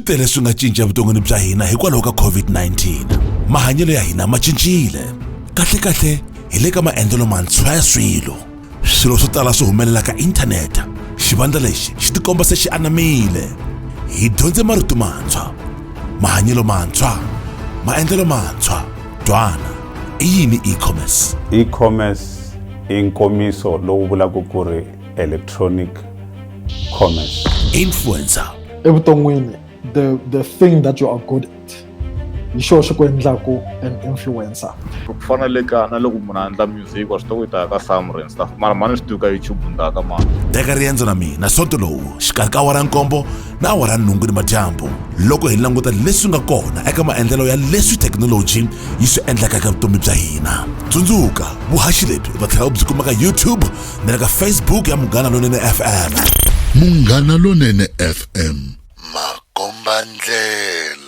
tele swi nga cinca evuton'wini bya hina hikwalaho ka COVID-19. Mahanyelo ya hina ma cincile. Kahlekahle hi le ka maendlelo mantshwa ya swilo. Swilo swo tala swi humelela ka inthanete. Xivandla lexi xi tikomba se xi anamile. Hi dyondze marito mantshwa, mahanyelo mantshwa, maendlelo mantshwa. Twana, i yini e-commerce? E-commerce i nkomiso lowu vulaka ku ri electronic commerce. Influencer. Evuton'wini the thing that you are good at hi xona xi ku endlaku an influencer. Ku fana le ka na loko munhu a endla music wa swi tiva ku yi ta ya ka Samri and stuff mara mhani swi tivi ka YouTube ni ta ya ka mani. Teka riendzo na mina Sonto lowu xikarhi ka awara ya nkombo na awara ya nhungu nimadyambu loko hi languta leswi nga kona eka maendlelo ya leswi thekinoloji yi swi endlaka eka vutomi bya hina. Tsundzuka, vuhaxi lebyi u ta tlhela u byi kuma ka YouTube na le ka Facebook ya Munghana Lonene FM. Munghana Lonene FM, makombandlela.